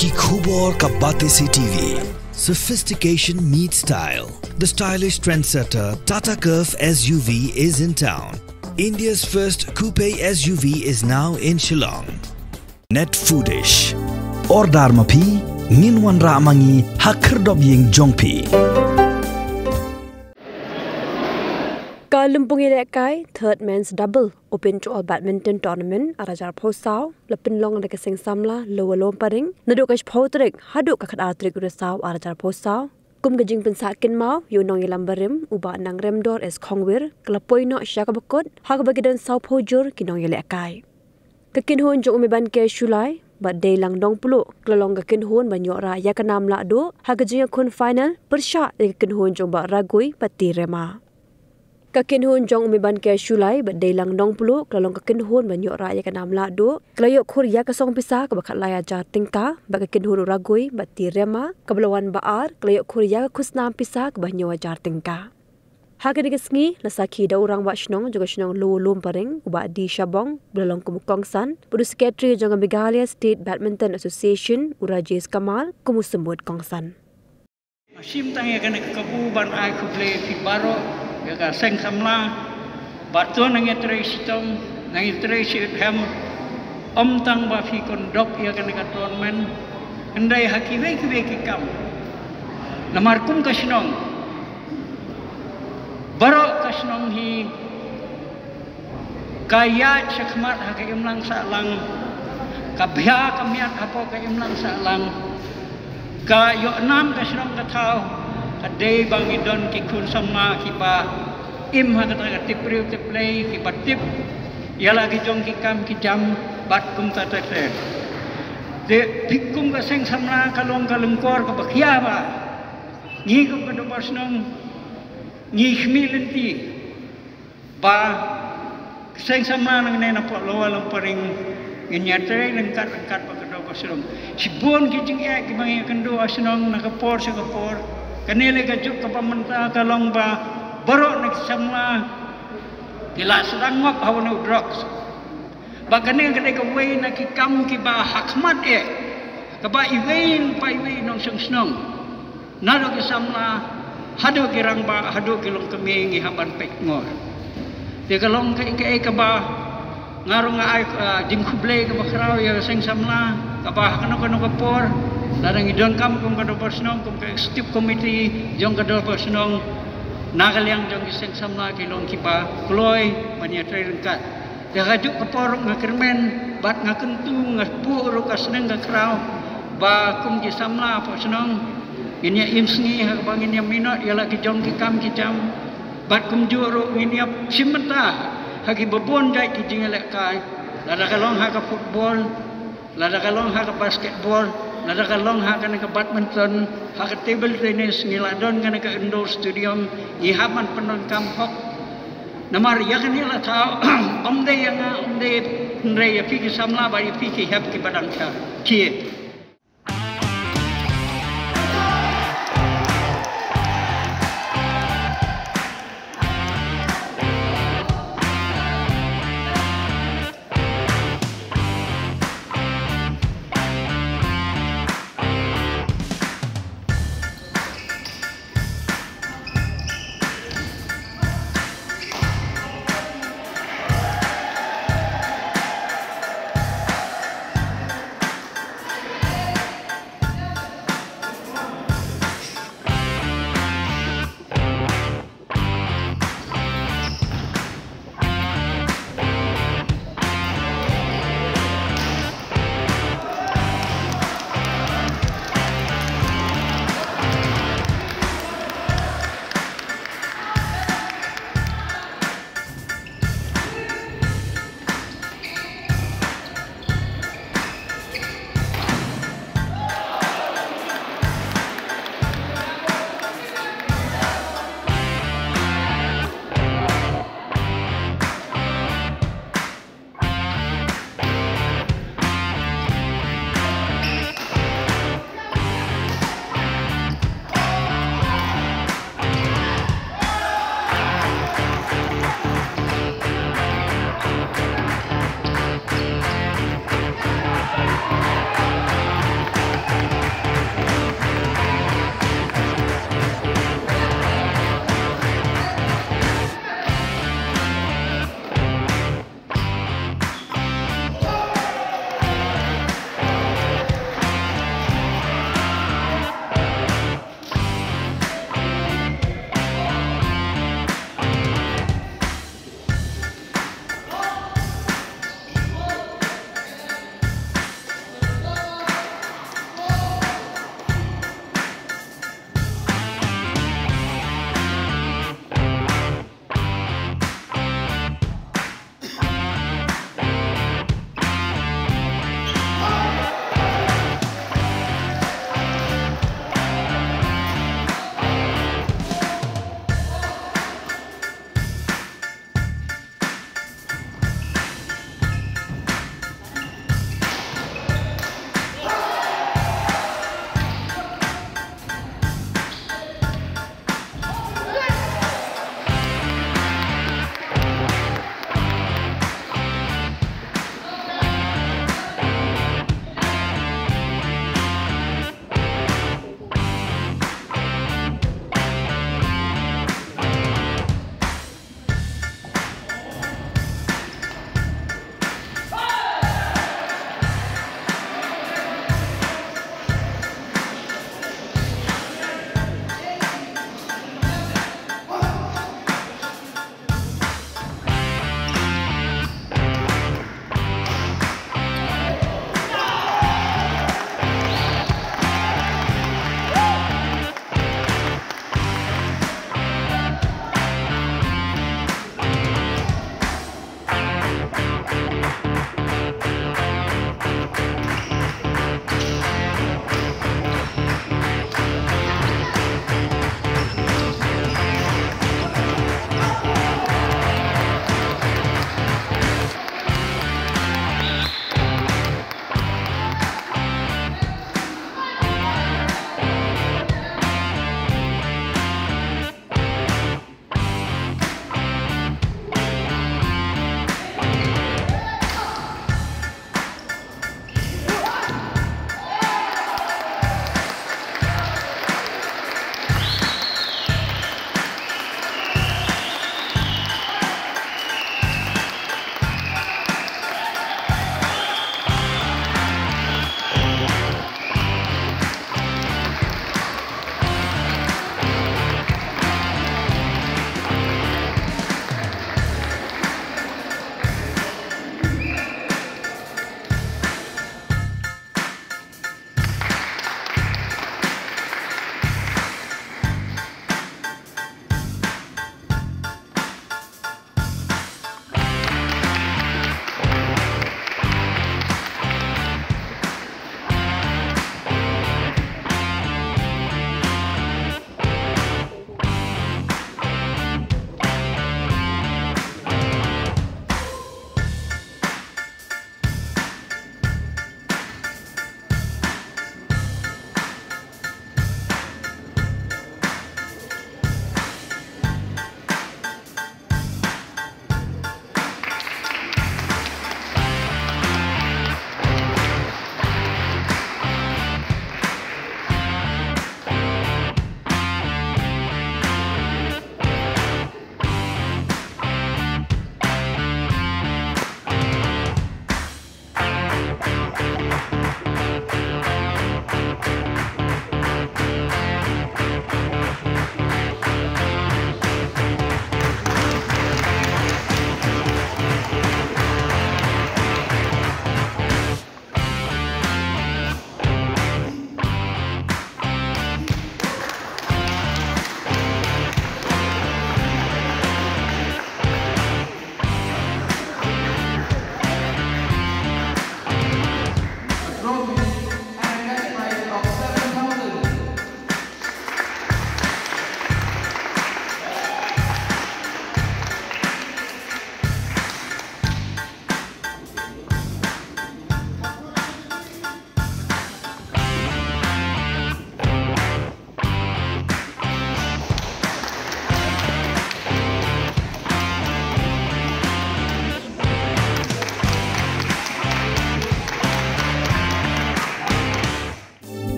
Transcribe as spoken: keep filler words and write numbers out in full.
Ki khubor ka Batesi T V. Sophistication meets style. The stylish trendsetter Tata Curvv S U V is in town. India's first coupe S U V is now in Shillong. Net Foodish. Order ma phi, ngin wanrah ma ngi ha khyrdop ïing jong phi. Ka lympung ïalehkai Third Men's Double Open to All Badminton Tournament ar hajar arphew saw la pynlong da ka seng samla Lower Lomparing naduh ka shiphew tarik haduh ka khatar tarik u Risaw ar hajar arphew saw. Kum ka jingpynsah kynmaw ïa u nongïalam barim u Bah Nangremdor S Khongwir, ka la poi noh sha kaba kut ha kaba ki don sawphew jur ki nongïalehkai. Ka kynhun jong u Mebanker Shullai bad Deilang Nongpluh ka la long ka kynhun ban ïoh rah ïa ka nam lahduh ha ka jingïakhun final pyrshah ïa ka kynhun jong Bah Ragui bad T Rema. Ka kynhun jong u Mebanker Shullai bad Deilang Nongpluh ka la long ka kynhun ban ïoh rah ïa ka nam lahduh, ka la ïoh khur ïa ka song pisa kaba khatlai hajar tyngka, bad ka kynhun u Ragui bad T Rema kaba la wan ba ar ka la ïoh khur ïa ka khusnam pisa kaba hynñiew hajar tyngka. Ha kane ka sngi la sakhi da u Rangbah Shnong jong ka shnong Lower Lomparing u Bah D Shabong ba la long kum u kongsan, bad u Secretary jong ka Meghalaya State Badminton Association u Rajesh Kamal kum u symbud kongsan. Nga shim tang ïa kane ka kabu ban ai khublei phi baroh ïa ka seng samla. Bad to nang ïatrei shitom, nang ïatrei shitom. Ym tang ba phi conduct ïa kane ka tournament, hynrei ha kiwei kiwei ki kam. Namar kum ka shnong, baroh ka shnong hi ka ïaid shakhmat ha ka imlang sahlang, ka bha ka miat hapoh ka imlang sahlang, ka ïoh nam ka shnong ka thaw, ka dei ba ngi don ki khun samla kiba im ha kata ka tip briew tip Blei, kiba tip ïa la ki jong ki kam ki jam bad kumta ter ter. Te phi kum ka seng samla ka long ka lyngkor kaba khia ba ngi kum ka dorbar shnong ngi khmih lynti ba ka seng samla nangne napoh Lower Lomparing ngin ïatrei ryngkat ryngkat bad ka dorbar shnong. Shibun ki jingeh kiba ngi ïakynduh ha shnong na ka por sha ka por. Kane lei ka juk kaba mynta ka long ba baroh na ki samla ki la sdang ngop ha une u drugs. Ba kane ka dei kawei na ki kam kiba hakhmat eh kaba iwei pa iwei nongshong shnong, naduh ki samla haduh ki rangbah haduh ki longkmie ngi hap ban peit ngor. Te ka long kaei kaei kaba nga ruh nga ai, ah, jingkhublei kaba khraw ïa ka seng samla kaba ha kano kano ka por lada ngi donkam kum ka dorbar shnong, kum ka executive committee jong ka dorbar shnong, na ka liang jong ki seng samla ki long kiba kloi ban ïatrei ryngkat. Te ha kajuh ka por ruh nga kyrmen bad nga kyntu, nga buh ruh ka sneng ka khraw ba kum ki samla hapoh shnong ngin ïa im sngi ha kaba ngin ïa minot ïa la ki jong ki kam ki jam. Bad kumjuh ruh ngin ïa shim bynta ha kiba bun jait ki jingïalehkai, lada ka long ha ka football, lada ka long ha ka basketball, lada ka long ha kane ka badminton, ha ka table tennis, ngi la don kane ka indoor stadium, ngi hap ban pyndonkam hok. Namar ïa kane la thaw, ym dei ïa nga, ym dei, hynrei ïa phi ki samla bad ïa phi ki hep kiba dang sha. Ki